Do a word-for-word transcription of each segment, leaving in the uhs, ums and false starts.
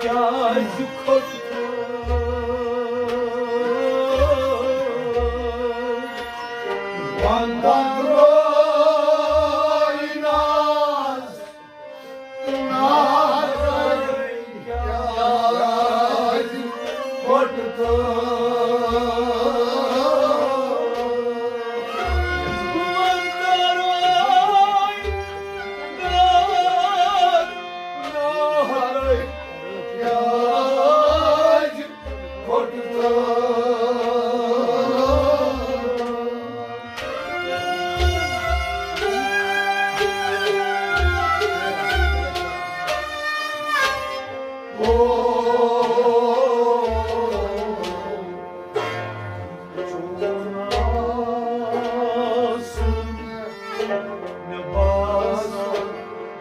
کیٛازِ کھوٚت وَن تَن روے ناز، ناز، کیٛازِ کھوٚت وَن تَن روے ناز، ناز، کیٛازِ کھوٚت مےٚ باسان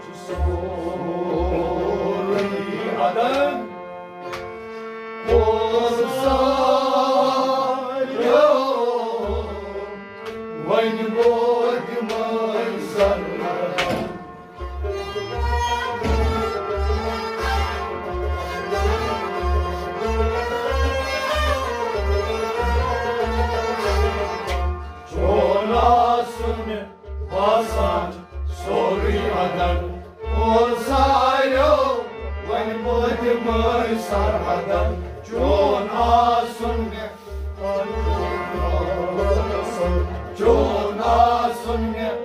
چھُ سورُے عدم۔ کُل ساریو، وۄنۍ گوٚو دِمے سرگردم۔ چون آسُن مےٚ باسان سورُے عدم۔ کُل ساریو، وۄنۍ وٲتۍ مٲے سرحدن۔ چون آسُن مےٚ، چون آسُن مےٚ۔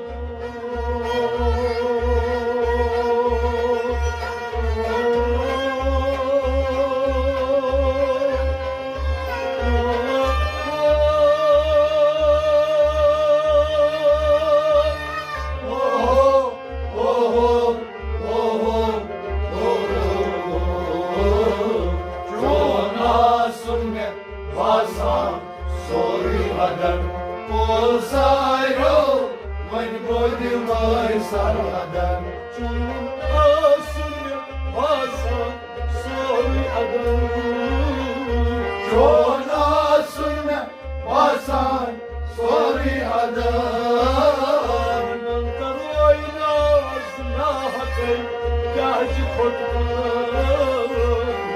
چون آسُن مےٚ باسان سورُے عدم۔ کُل ساریو، وۄنۍ گوٚو دِمے سرحدن۔ چون آسُن مےٚ باسان سورُے عدم۔ چون آسُن مےٚ باسان سورُے عدم۔ وَن تَن روے ناز ناحقے کیٛازِ کھوٚت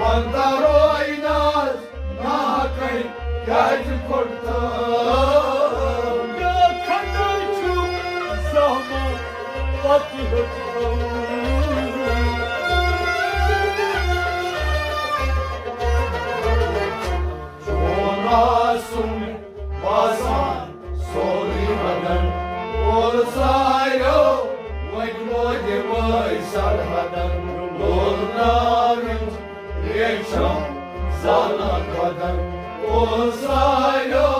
وَن تَن روے ناز ناحقے کیٛازِ کھوٚت وَن تَن؟ کیٛاہ خطا چھُ زامن پتہٕ ہیوٚت وَن تَن؟ چون آسُن باسان سورُے عدم۔ کُل ساریو، وۄنۍ وٲتۍ وٲے سرحدن۔ لولناوٕنۍ ریشم زالان بدن۔ کُل ساریو،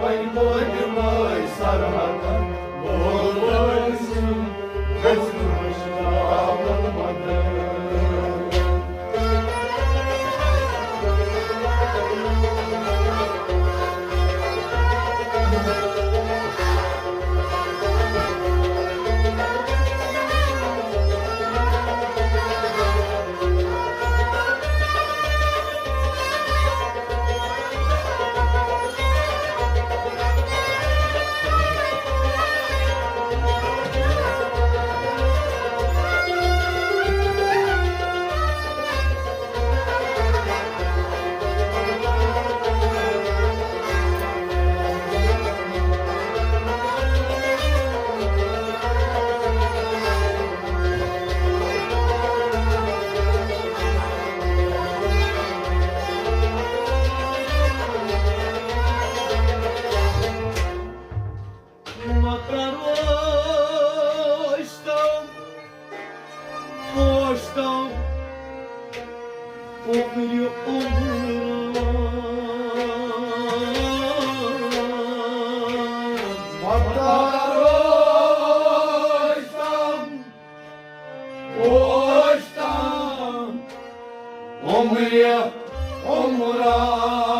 وۄنۍ وٲتۍ وٲے سرحدن۔ لولناوٕنۍ گژھِ مٔشراوُن بدن۔ مکران اوس تم، اوس تم عمرِ عمران۔ مکران اوس تم، اوس تم عمرِ عمران۔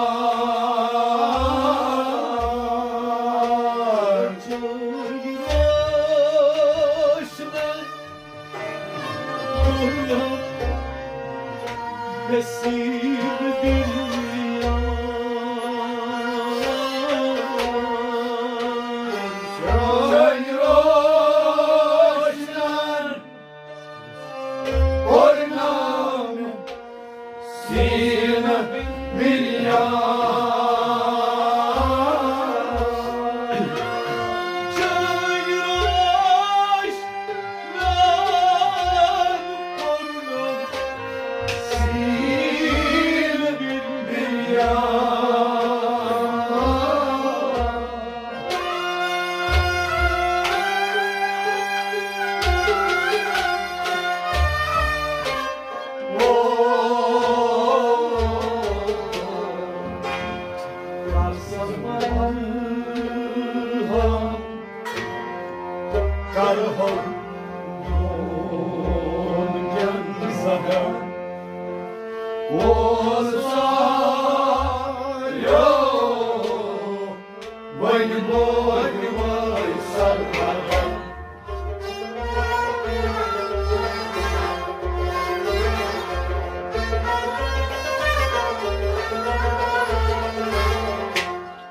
نصیب دنیا چٲنۍ روشنن کوٚر نام سیٖنہٕ بِریان۔ چٲنۍ روشنن کوٚر نام سیٖنہٕ بِریان۔ کرہو نون کٮ۪ن زدن کول ساریو، وۄنۍ بوزِ وٲے سرحدن۔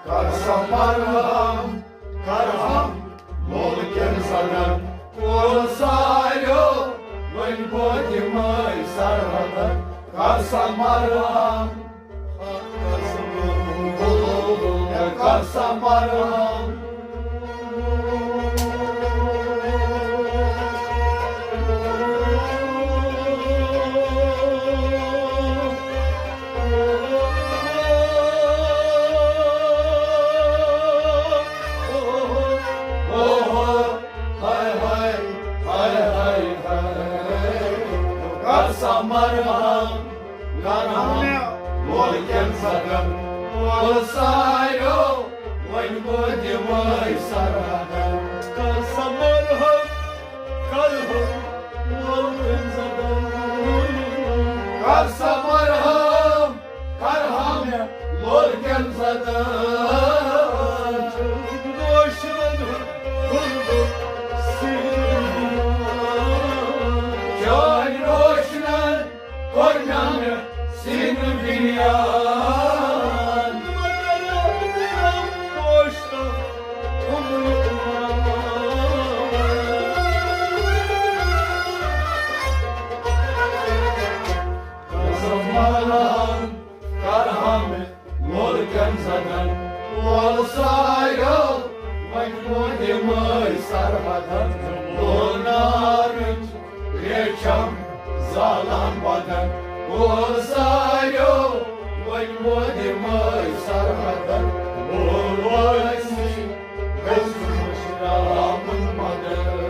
کر سا مرہم، کرہم لول کٮ۪ن زدن کول ساریو، وۄنۍ بوزِ وٲے سرحدن۔ کر سا مرہم، کر سا مرہم۔ ہاے ہاے، ہاے ہاے، ہاے۔ کر سا مرہم، کرہم لول کٮ۪ن زدن کول ساریو، وۄنۍ بوزِ وٲے سرحدن۔ کر سا مرہم، کرہم لول کٮ۪ن زدن۔ کر سا مرہم، کرہم لول کٮ۪ن زدن۔ روشنن ہُنٛد گُلگُل سیٖنہٕ۔ چٲنۍ روشنن کوٚر مےٚ سیٖنہٕ بِریان۔ مگر روشنن ہُنٛد زمانہٕ کرہم لول کٮ۪ن زدن کول ساریو، وۄنۍ بوزِ وٲے سرحدن۔ لول نارٕچ ریشم زالان بدن کول ساریو، وۄنۍ بوزِ وٲے سرحدن۔ لول وٲسۍ گژھِ مٔشراوُن مدن۔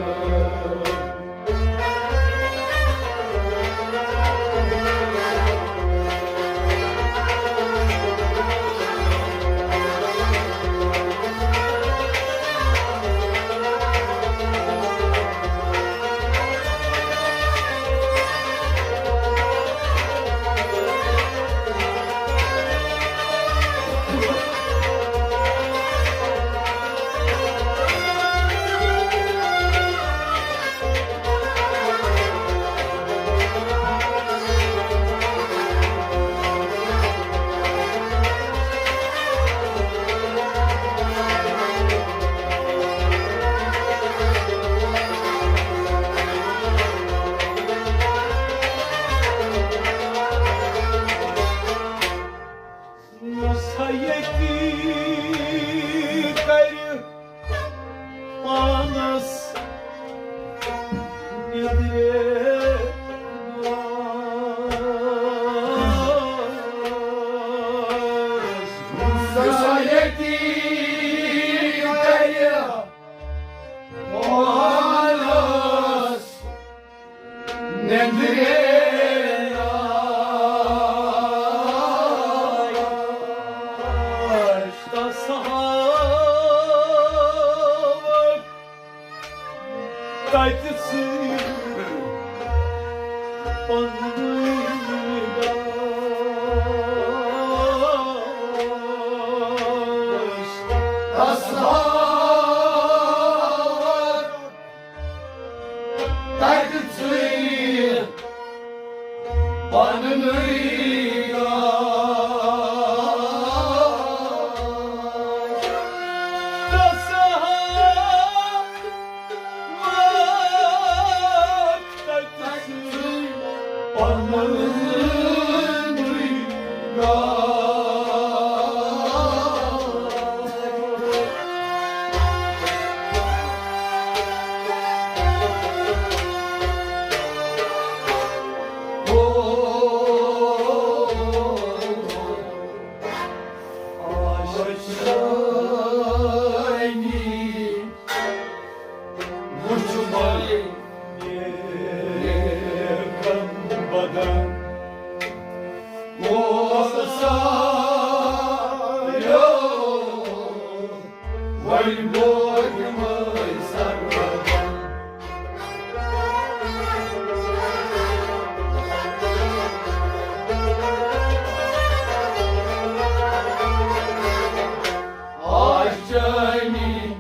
آشٲنی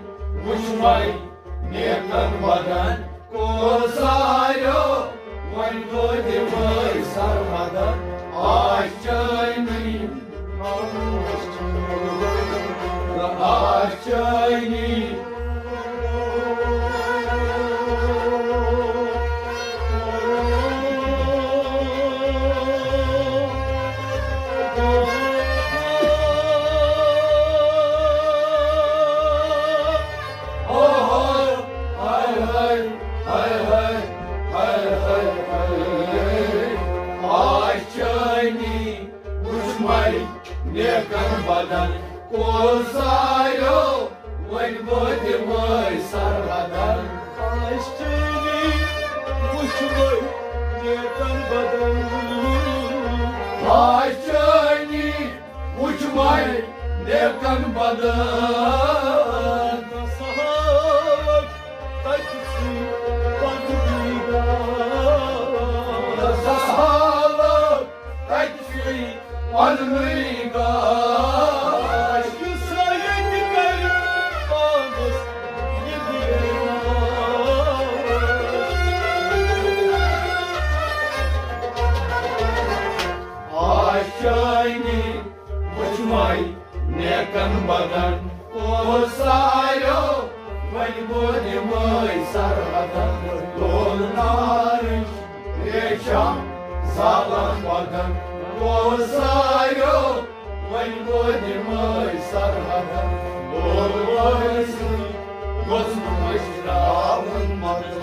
وٕچھ وۄنۍ نیکن بدن کوٚر ساریو، وۄنۍ گوٚو دِمے سرحدن آشٲنی۔ آشٲنی۔ آشٲنی وٕچھ وۄنۍ نیکن بدن کوٚر ساریو، وۄنۍ گوٚو دِمے سرحدن۔ آشٲنی وٕچھ وۄنۍ نیکن بدن۔ آشٲنی وٕچھ وۄنۍ نیکن بدن۔ سہاوت تتہِ چھُے پننُے گام۔ سہاوت تتہِ چھُے پننُے گام۔ یُس ییٚتہِ کرِ پانس یہِ دیوان۔ آشٲنی وٕچھ وۄنۍ نیکن بدن کوٚر ساریو، وۄنۍ گوٚو دِمے سرحدن۔ لول نارٕچ ریشم زالن بدن کوٚر ساریو، وۄنۍ گوٚو دِمے سرحدن۔ لول وٲرۍ سٕے گوٚژھ نہٕ مٔشراوُن مدد۔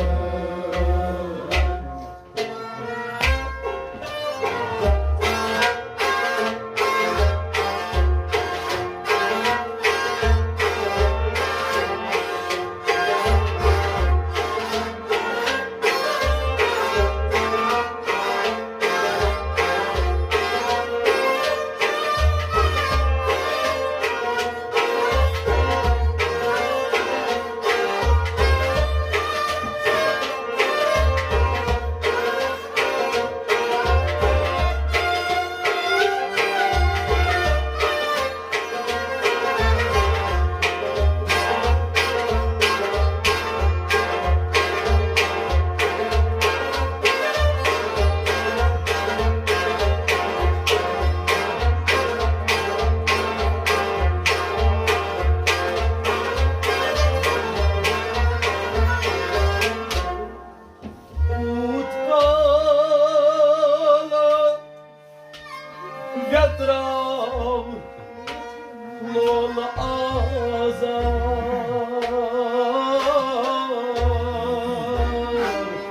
ویتراو لول آزاد۔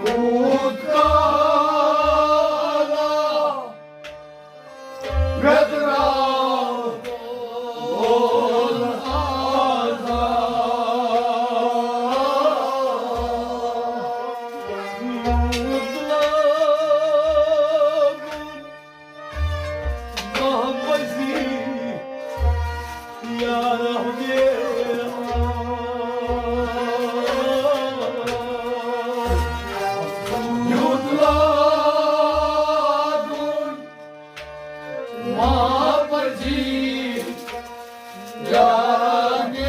کوٗت کال ویتراو لول آزاد۔ محبتی یا رحمے یوت لاگُن محبتی یا رحمے۔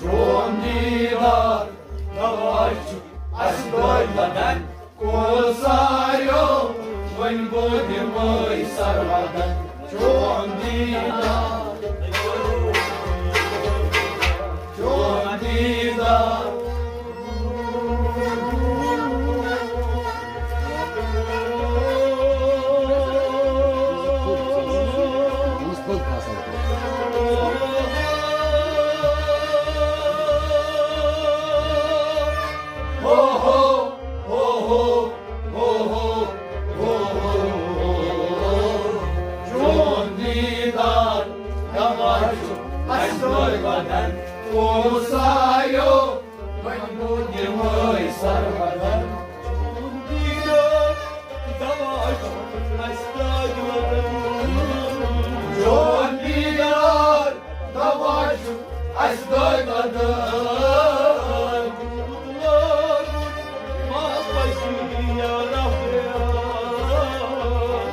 چون دیدار نواز چھُ اَسہِ دۄے لگان۔ کُل ساریو، وۄنۍ بہٕ دِمَے سرحدن چون دیدار، چون دیدار۔ چون دیدار، دوا چھُ اَسہِ دۄے بدن۔ او سایو، وۄنۍ گوٚو یِمَے سرحدن۔ چون دیدار، دوا چھُ اَسہِ دۄے بدن۔ چون دیدار، دوا چھُ اَسہِ دۄے بدن۔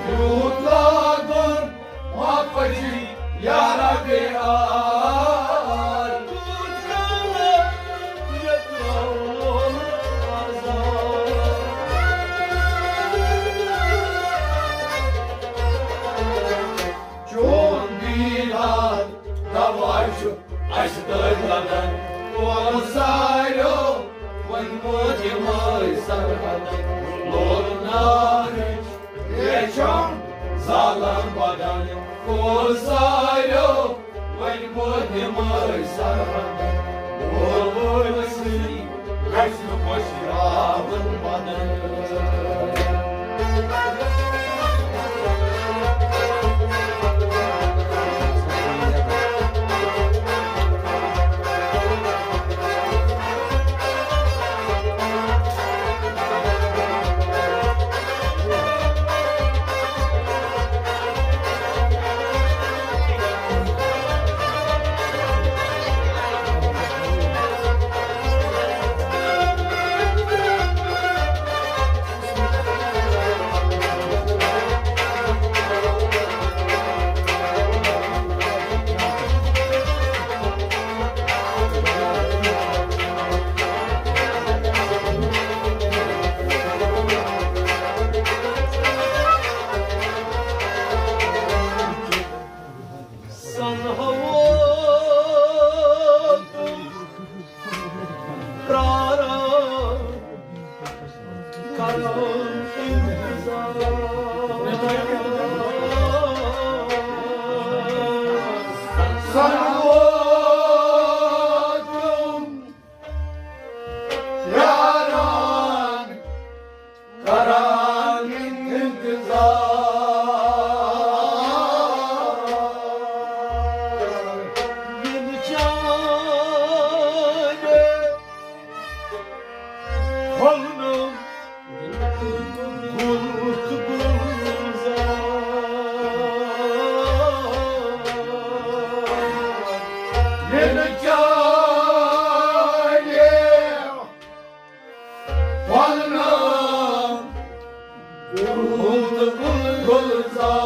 یوٗت لاگُن ما پٔزی یارا بے آر۔ چون دیدار دوا چھُ اَسہِ دٲدۍ لدن۔ اورٕ ساریو وۄنۍ وٲتۍ یِمَے سرحدن۔ لولہٕ نارٕچ بیچھم زالان بدن۔ اورٕ ساریو وۄنۍ وٲتۍ یِمَے سرحدن۔ وول وٲلۍ سٕے گژھِ نہٕ خۄش راوُن بدن۔ سنہٕ ہاوو تُم پرٛاران، کران انتظار۔ سنہٕ ہاوو تُم پرٛاران، کران انتظار۔ یِنہٕ چانہِ پھۄلنہٕ گُل تہٕ گُلزار۔ یِنہٕ چانہِ پھۄلنہٕ گُل تہٕ گُلزار۔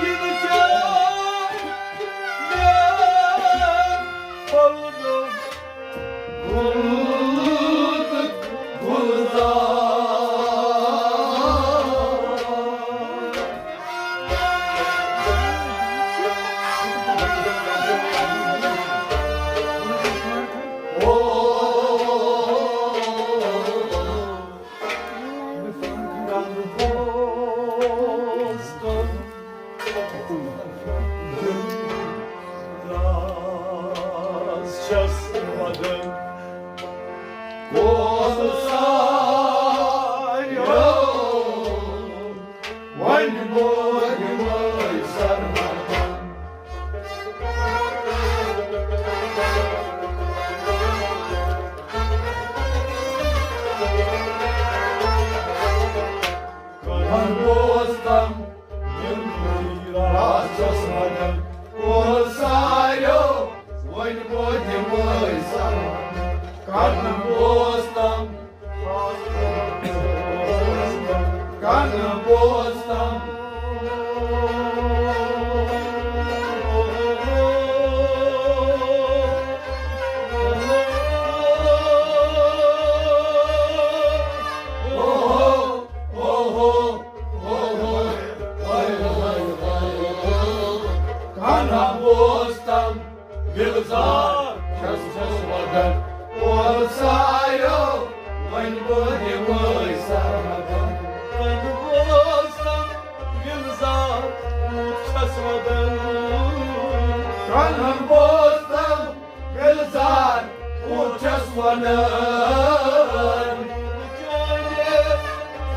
یِنہٕ چانہِ پھۄلنہٕ گُل تہٕ گُلزار۔ ساریو، وۄنۍ بوز یِمَے سرحدن۔ کَرن بوز تم یِم رازس وَنن، کول ساریو، وۄنۍ بوز یِمَے سرحدن۔ کَرن بوز تم، کَرن بوز تم۔ کَرن بوز تم۔ گُلزار چھَس چھَس وَدن، کول ساریو، وۄنۍ بوز یِمَے سرحدن۔ کَرن بوز تم، گُلزار کوٗت چھَس وَدن۔ کَرن بوز تم، گُلزار کوٗت چھَس وَدن۔ چانہِ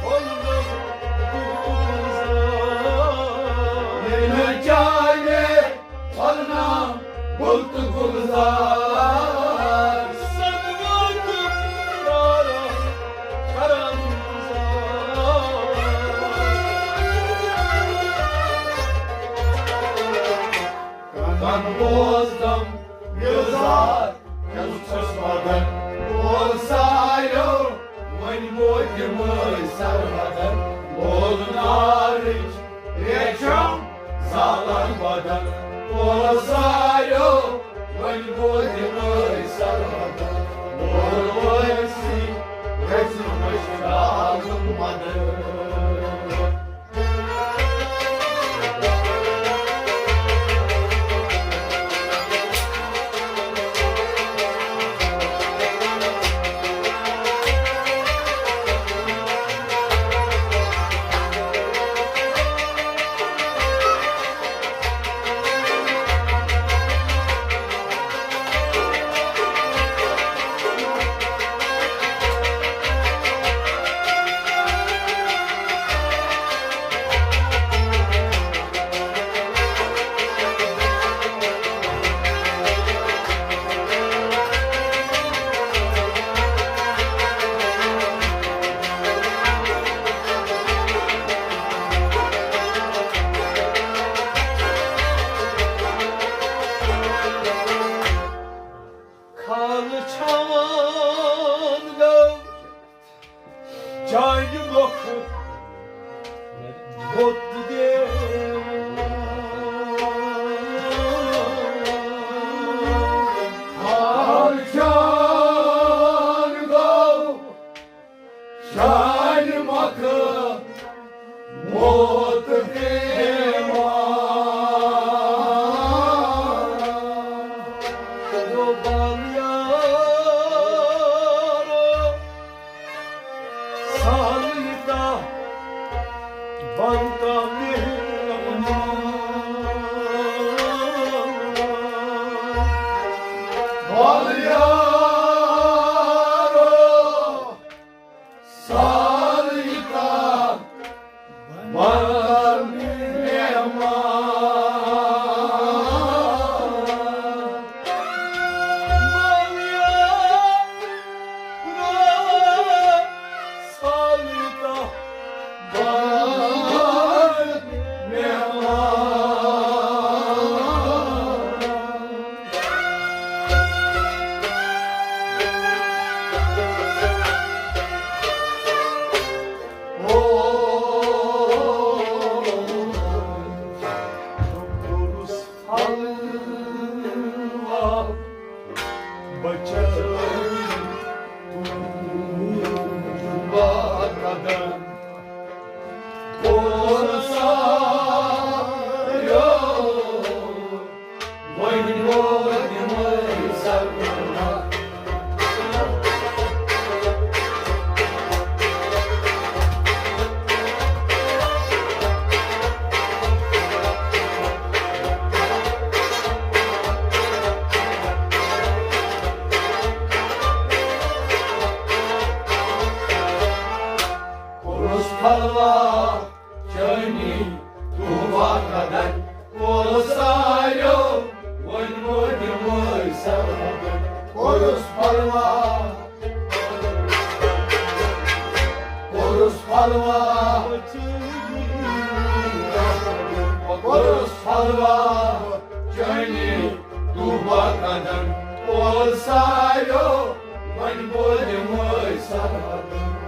پھۄلنہٕ گُلزار۔ ییٚلہِ چانہِ پھۄلنہٕ گُل تہٕ گُلزار۔ سنوار تہٕ ترارا کران اِنتظار۔ کَرن بوز تم، گُلزار کیُتھ چھُس وَدن، کول ساریو، وۄنۍ بوز یِمَے سرحدن۔ لول نارٕچ ریشم زالان بدن، کول ساریو، وۄنۍ بوز یِمَے سرحدن۔ لول وٲرۍسٕے گژھِ مٔشراوُن مدد۔ خال چھاوان گوٚو چانہِ مۄکھٕ بوٚت دیوان۔ خال چھان گوٚو چانہِ مۄکھٕ بوٚت دیوان۔ گوٚو بال یارو سہل یہِ تَتھ پھلوا چٲنی طوبہ قدر، کول ساریو وۄنۍ مٲنِو مٲلۍ سرحدن۔ کوٚرُس پھلوا، کوٚرُس پھلوا، کوٚرُس پھلوا چٲنی طوبہ قدر، کول ساریو وۄنۍ مٲنِو مٲلۍ سرحدن۔